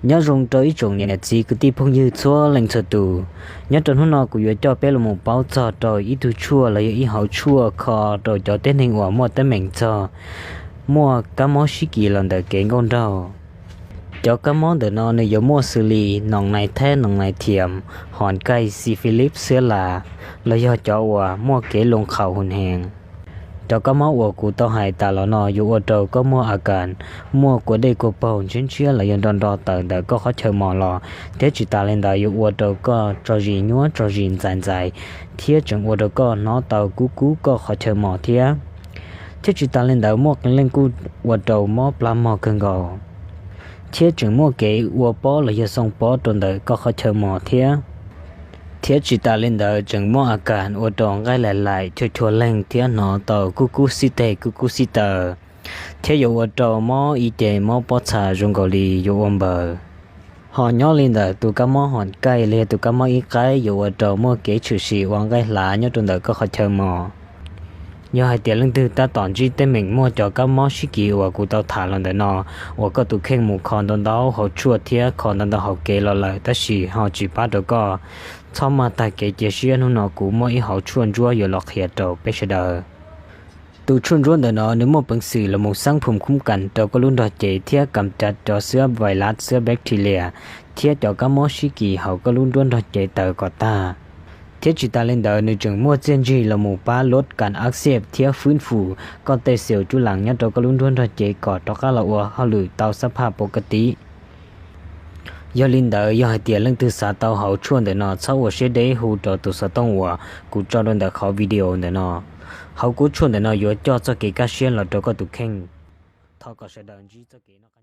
Nyob zoo rau ib tsoom niam txiv kwv tij phooj ywg txhua leej txhua tus. Nyob rau hnub no kuv yuav coj peb los mus paub txog rau ib tug tshuaj los yog ib hauv tshuaj kho rau cov tib neeg uas muaj teeb meem txog muaj kab mob sib kis los ntawm kev nkauj nraug. Cov kab mob ntawm no nws yuav muaj xws li noos nais theb, noos nais thiam, hom kaij, xi philip, xiab las, los yog cov uas muaj kev loo qhaum hus heev. Cov kab mob uas kuv tau hais tas los no yuav ua rau koj muaj a kas, muaj kua dej kua paug ntshiab ntshiab los yog nro nro tawm ntawm koj qhov chaw mos los, thiab tsis tas li ntawd yuav ua rau koj tso zis nyuab tso zis ntxais ntxais, thiab tseem ua rau koj hnov tau kub kub koj qhov chaw mos thiab. Thiab tsis tas li ntawd muaj qee leej kuj ua rau mob plas mog kawg nkaus, thiab tseem muaj kev ua pob los yog xoo pob rau ntawm koj qhov chaw mos thiab. Thiab tsis tas li ntawd tseem muaj a kas ua rau nqaij laim laim chua chua leeg thiab hnov tau kub kub xib teg kub kub xib taw, thiab yuav ua rau mob ib ce mob pob txha zoo nkaus li yuav ua npaws. Ho nyob li ntawm tus kab mob hom kaij los yog tus kab mob ib qaib yuav ua rau muaj kev tshwm sim ua nqaij hlav nyob rau ntawm koj qhov chaw mos. Yog hais tias leej twg tab tom ntsib teeb meem muaj cov kab mob sib kis uas kuv tau tham los ntawm no, uas koj tus kheej mus kho ntau ntau hauv tshuaj thiab kho ntau ntau hauv kev los lawm tab sis ho tsis pab rau koj, txhob maj tag kev cia siab, hnub no kuv muaj ib hauv tshuaj ntsuab yuav los qhia rau peb sawv daws. Tus tshuaj ntsuab ntawm no nws muaj peev xwm los mus xab phum khub kas rau koj lub nrog cev thiab kam cav cov xwab vais lav xwab bacteria thiab cov kab mob sib kis hauv koj lub nruab nrog cev tawm kom tag. Thiab tsis tas li ntawd nws tseem muaj txiaj ntsig los mus pab lub kas ab xiaj thiab fwb fum koj tej xeus cub las nyob rau koj lub nruab nrog cev kom rov qab los ua hauj lwm tau xab phaj pov ka tiv. Yog li ntawd yog hais tias leej twg xav tau hauv tshuaj ntawm no txhob ua siab deb hu rau tus xov tooj uas kuv tso rau ntawm qhov video ntawm no. Hauv kuv tshuaj ntawm no yuav coj txoj kev kaj siab los rau koj tus kheej. Thov kom sawv daws ntsib txoj kev noj qab